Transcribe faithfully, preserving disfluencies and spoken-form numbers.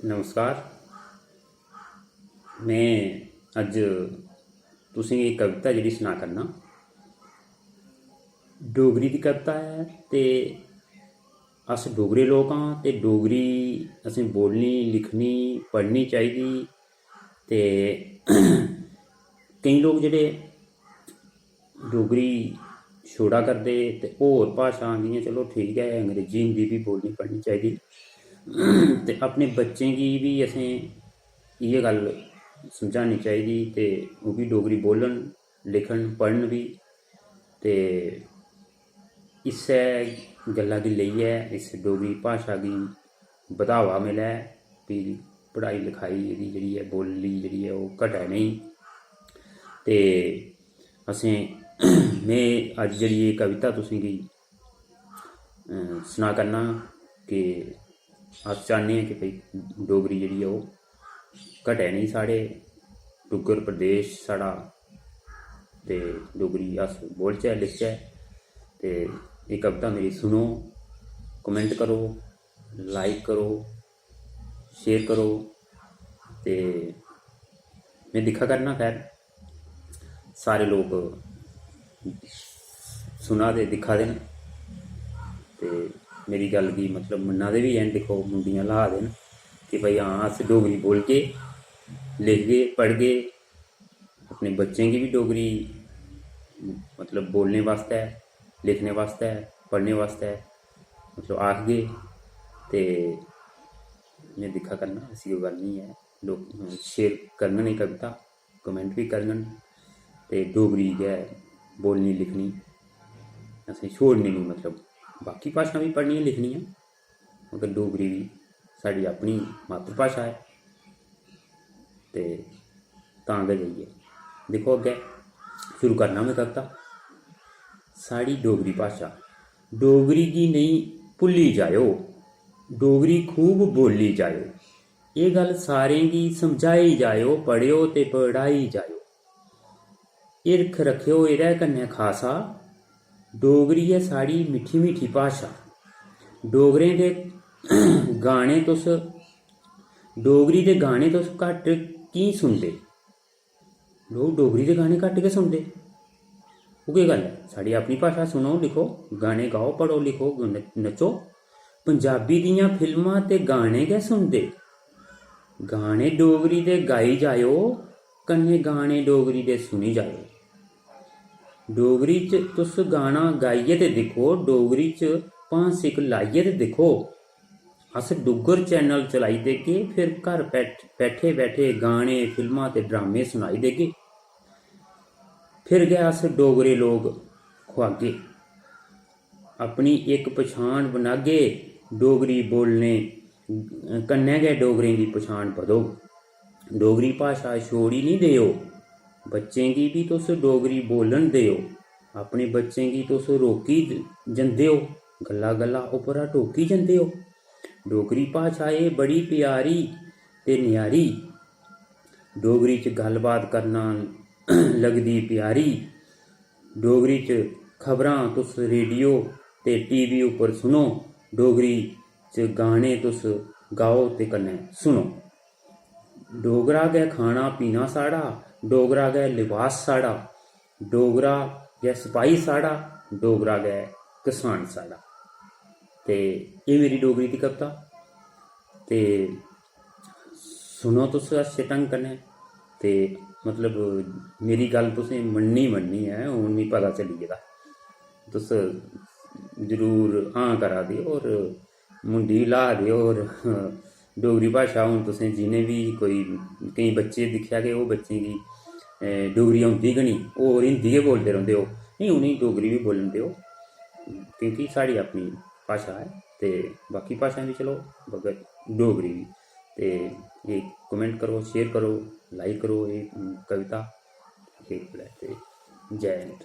नमस्कार, में अज्ज तुसेंगी इक कविता जेह्ड़ी सना करना। डोगरी दी कविता ऐ ते अस डोगरे लोक आं ते डोगरी असें बोलनी, लिखनी, पढ़नी चाहिदी। ते केईं लोक जेह्ड़े डोगरी छोड़ा करदे ते होर भाशां जि'यां, चलो ठीक ऐ, अंग्रेजी, हिंदी बी बोलनी पढ़नी चाहिदी। ते अपने बच्चें गी बी असें इ'यै गल्ल समझानी चाहिदी ते ओह् बी डोगरी बोलन, लिखन, पढ़न बी। ते इस्सै गल्ला गी लेइयै इस डोगरी भाशा गी बधावा मिलै, भी पढ़ाई लखाई एह्दी जेह्ड़ी ऐ, बोल्ली जेह्ड़ी ऐ, ओह् घटै नेईं। ते असें में अज्ज जेह्ड़ी एह् कविता तुसेंगी अ, सना करना कि अस चाह्न्ने आं कि भई डोगरी जेह्ड़ी ऐ, ओह् घटै नेईं साढ़े डुग्गर प्रदेश साढ़ा, ते डोगरी अस बोलचै, लिखचै। ते एह् कविता मेरी सुनो, कमेंट करो, लाइक करो, शेयर करो। ते में दिक्खा करना, खैर, सारे लोक सुना दे, दिक्खा दे न ते मेरी गल्ल गी, मतलब, मन्ना दे बी हैन। दिक्खो, मुंडियां ल्हा दे न कि भई, हां, अस डोगरी बोलगे, लिखगे, पढ़गे, अपने बच्चें गी बी डोगरी, मतलब, बोलने बास्तै, लिखने बास्तै, पढ़ने बास्तै, मतलब, आखगे। ते में दिक्खा करना, ऐसी कोई गल्ल निं ऐ। लोक शेयर करङन एह् कविता, कमेंट बी करङन ते डोगरी गै बोलनी, लिखनी असें छोड़नी निं। मतलब, बाकी भाशां बी पढ़नियां, लिखनियां, मगर डोगरी बी साढ़ी अपनी मातृभाशा ऐ। ते तां गै जाइयै दिक्खो, अग्गें शुरू करना में कविता। साढ़ी डोगरी भाशा, डोगरी गी नेईं भुल्ली जाएओ, डोगरी खूब बोल्ली जाएओ। एह् गल्ल सारें गी समझाई जाएओ, पढ़ेओ ते पढ़ाई जाएओ। हिरख रक्खेओ एह्दे कन्नै खासा, डोगरी ऐ साढ़ी मिट्ठी मिट्ठी भाशा। डोगरें दे गाने तुस, डोगरी दे गाने तुस घट्ट की सुनदे? लोक डोगरी दे गाने घट्ट गै सुनदे। ओह् केह् गल्ल ऐ? साढ़ी अपनी भाशा सुनो, लिखो, गाने गाओ, पढ़ो, लिखो, न-, नच्चो। पंजाबी दियां फिल्मां ते गाने गै सुनदे। गाने डोगरी दे गाई जाएओ, कन्नै गाने डोगरी दे सुनी जाएओ। डोगरी च तुस गाना गाइयै ते दिक्खो, डोगरी च भांसिक लाइयै ते दिक्खो। अस डुग्गर चैनल चलाई देगे, फिर घर बैठ-, बैठे बैठे गाने, फिल्मां ते ड्रामे सुनाई देगे। फिर गै अस डोगरे लोक खुआगे। अपनी इक पछान बनागे, डोगरी बोलने कन्नै गै डोगरें दी पछान बधोग। डोगरी भाशा छोड़ी निं देओ, बच्चें गी बी तुस डोगरी बोलन देओ। अपने बच्चें गी तुस रोकी ज-, जंदे ओ, गल्ला गल्ला उप्परा टोकी जंदे ओ। डोगरी भाशा एह् बड़ी प्यारी ते न्यारी, डोगरी च गल्लबात करना लगदी प्यारी। डोगरी च खबरां तुस रेडियो ते टीवी उप्पर सुनो, डोगरी च गाने तुस गाओ ते कन्नै सुनो। डोगरा गै खाना पीना साढ़ा, डोगरा गै लिबास साढ़ा, डोगरा गै सपाही साढ़ा, डोगरा गै कसान साढ़ा। ते एह् मेरी डोगरी दी कविता। ते सुनो तुस अच्छे ढंग कन्नै। ते मतलब, मेरी गल्ल तुसें मन्ननी, मन्ननी ऐ, हून मिगी पता चली गेदा। तुस जरूर हां करा दे ओ और मुंडी ल्हा दे ओ और डोगरी भाशा हून तुसें जि'नें बी कोई, केईं बच्चे दिक्खेआ कि ओह् बच्चें गी, ए, डोगरी औंदी गै निं, होर हिंदी गै बोलदे रौंह्दे ओह्। नेईं, उ'नेंगी डोगरी बी बोलन देओ, क्योंकि साढ़ी अपनी भाशा ऐ। ते बाकी भाशां बी चलो, मगर डोगरी बी। ते एह् comment करो, share करो, like करो एह् कविता। एह् ते जै हिंद।